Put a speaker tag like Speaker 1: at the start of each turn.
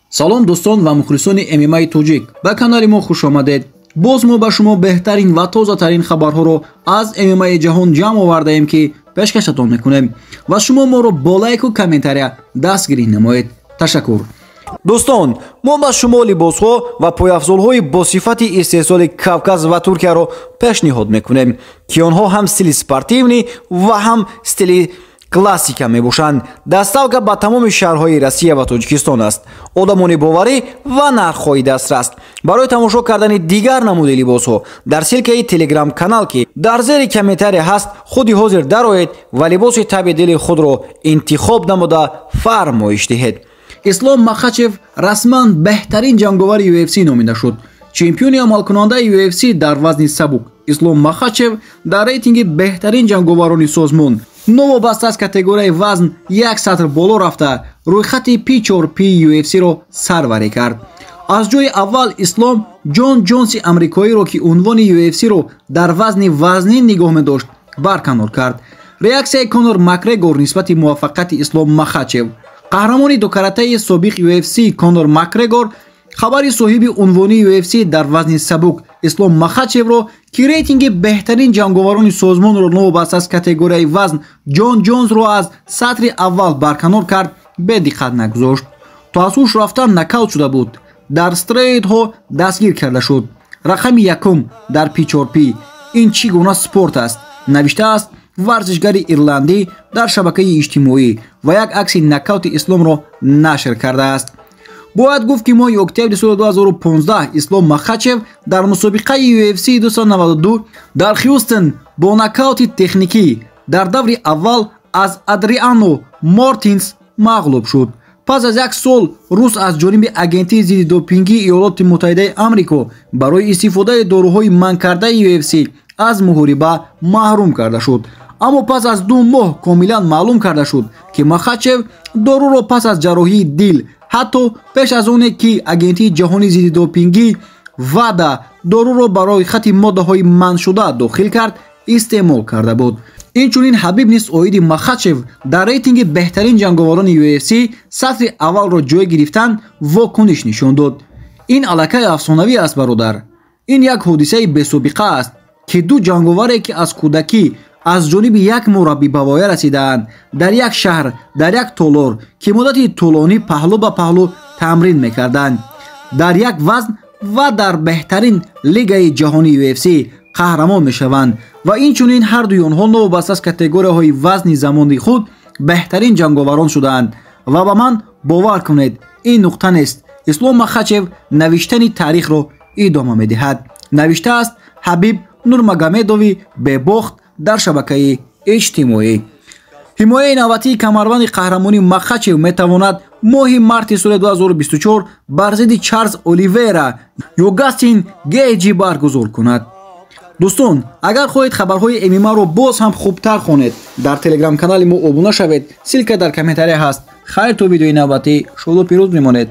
Speaker 1: Салом, дӯстон ва мухлисони ММАи тоҷик, ба канали мо хуш омадед. Боз мо ба шумо беҳтарин ва тозатарин хабарҳоро аз ММАи ҷаҳон ҷамъ овардаем, ки пешкашатон мекунем, ва шумо моро бо лайку комментария дастгирӣ намоед. Ташаккур.
Speaker 2: Дӯстон, мо ба шумо либосҳо ва пойафзолҳои бо сифати истеҳсоли Кавказ ва Туркияро пешниҳод мекунем, ки онҳо ҳам стили спортивный ва ҳам стили классика мебошанд. Доставка ба тамоми шаҳрҳои Россия ва Тоҷикистон аст. Одамони боварӣ ва нархҳои дастрас. Барои тамошо кардани дигар намуди либосҳо дар ссылкаи телеграм-канал, ки дар зери комментария ҳаст, худи ҳозир дароед ва либоси таби дили худро интихоб намуда фармоиш диҳед.
Speaker 1: Ислом Махачев расман беҳтарин ҷанговари UFC номида шуд. Чемпиони амалкунандаи UFC дар вазни сабук Ислом Махачев дар рейтинги беҳтарин ҷанговарони созмон новобаста аз категорияи вазн як сатр боло рафта, рӯйхати P4P UFC-ро сарварӣ кард. Аз ҷои аввал Ислом Ҷон Ҷонси амрикоиро, ки унвони UFC-ро дар вазни вазнин нигоҳ медошт, барканор кард. Реаксияи Конор Макгрегор нисбати муваффақияти Ислом Махачев. Қаҳрамони дукаратаи собиқ UFC Конор Макгрегор хабари соҳиби унвони UFC дар вазни сабук Ислом Махачевро, ки рейтинги беҳтарин ҷанговарони созмонро новобаста аз категорияи вазн Ҷон Ҷонсро аз сатри аввал барканор кард, бедиққат нагузошт. То аз ҳуш рафтан нокаут шуда буд, дар стероидҳо дастгир карда шуд. Рақами якум дар P4P. Ин чӣ гуна спорт аст? Навиштааст варзишгари ирландӣ дар шабакаи иҷтимоӣ ва як акси нокаути Исломро нашр кардааст. Бояд гуфт, ки моҳи октябри соли 2015 Ислом Махачев дар мусобиқаи UFC 292 дар Хюстон бо нокаути техникӣ дар даври аввал аз Адриано Мортинс мағлуб шуд. Пас аз як сол рус аз ҷониби агентии зиддидопингии Иёлоти Муттаҳидаи Амрико барои истифодаи доруҳои манъкардаи UFC аз муҳориба маҳрум карда шуд. Аммо пас аз 2 моҳ комилан маълум карда шуд, ки Махачев доруро пас аз ҷарроҳии дил, ҳатто пеш аз оне ки агентии ҷаҳонии зиддидопингӣ ВАДА доруро барои хати моддаҳои манъшуда дохил кард, истеъмол карда буд. Инчунин Ҳабиб низ оиди Махачев дар рейтинги беҳтарин ҷанговарони UFC сатри аввалро ҷой гирифтан вокуниш нишон дод. Ин аллакай афсонавӣ аст, бародар. Ин як ҳодисаи бесобиқа аст, ки ду ҷанговаре, ки аз кӯдакӣ аз ҷониби як мураббӣ ба воя расидаанд, дар як шаҳр, дар як толор, ки муддати тӯлонӣ паҳлӯ ба паҳлӯ тамрин мекарданд, дар як вазн ва дар беҳтарин лигаи ҷаҳонии UFC қаҳрамон мешаванд ва инчунин ҳардуи онҳо новобаста аз категорияҳои вазни замони худ беҳтарин ҷанговарон шудаанд. Ва ба ман бовар кунед, ин нуқта нест. Ислом Махачев навиштани таърихро идома медиҳад, навиштааст Ҳабиб Нурмагомедови бебохт дар шабакаи иҷтимоӣ. Ҳимояи навбатии камарбанди қаҳрамонии Махачев метавонад моҳи марти соли 2024 бар зидди Чарлз Оливера ё Гастин Гейҷи баргузор кунад. Дӯстон, агар хоҳед хабарҳои ММАро боз ҳам хубтар хонед, дар телеграм-канали мо обуна шавед. Ссылка дар комментария ҳаст. Хайр, то видеои навбатӣ, шоду пирӯз бимонед.